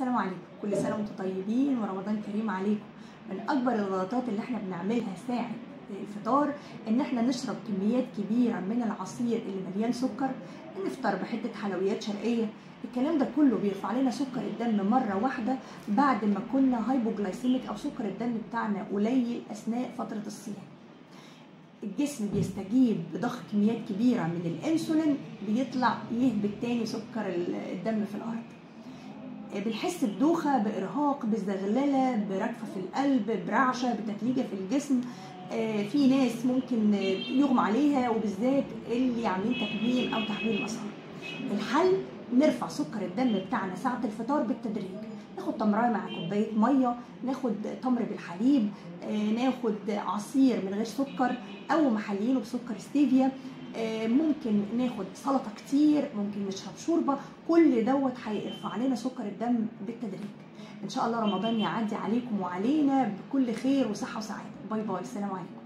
السلام عليكم، كل سنة وانتم طيبين ورمضان كريم عليكم. من اكبر الغلطات اللي احنا بنعملها ساعة الفطار ان احنا نشرب كميات كبيرة من العصير اللي مليان سكر، نفطر بحته حلويات شرقية. الكلام ده كله بيرفع لنا سكر الدم مرة واحدة بعد ما كنا hypoglycemic او سكر الدم بتاعنا قليل اثناء فترة الصيام. الجسم بيستجيب بضخ كميات كبيرة من الانسولين، بيطلع يهبط تاني سكر الدم في الارض. بنحس بدوخه، بارهاق، بزغلله، برجفه في القلب، برعشه، بتكليجه في الجسم. في ناس ممكن يغمى عليها، وبالذات اللي عاملين تكميم او تحويل مسار. الحل نرفع سكر الدم بتاعنا ساعة الفطار بالتدريج، ناخد تمرايه مع كوباية مية، ناخد تمر بالحليب، ناخد عصير من غير سكر او محلينه بسكر ستيفيا، ممكن ناخد سلطة كتير، ممكن نشرب شوربة. كل دوت هيرفع لنا سكر الدم بالتدريج. ان شاء الله رمضان يعدي عليكم وعلينا بكل خير وصحة وسعادة. bye bye، السلام عليكم.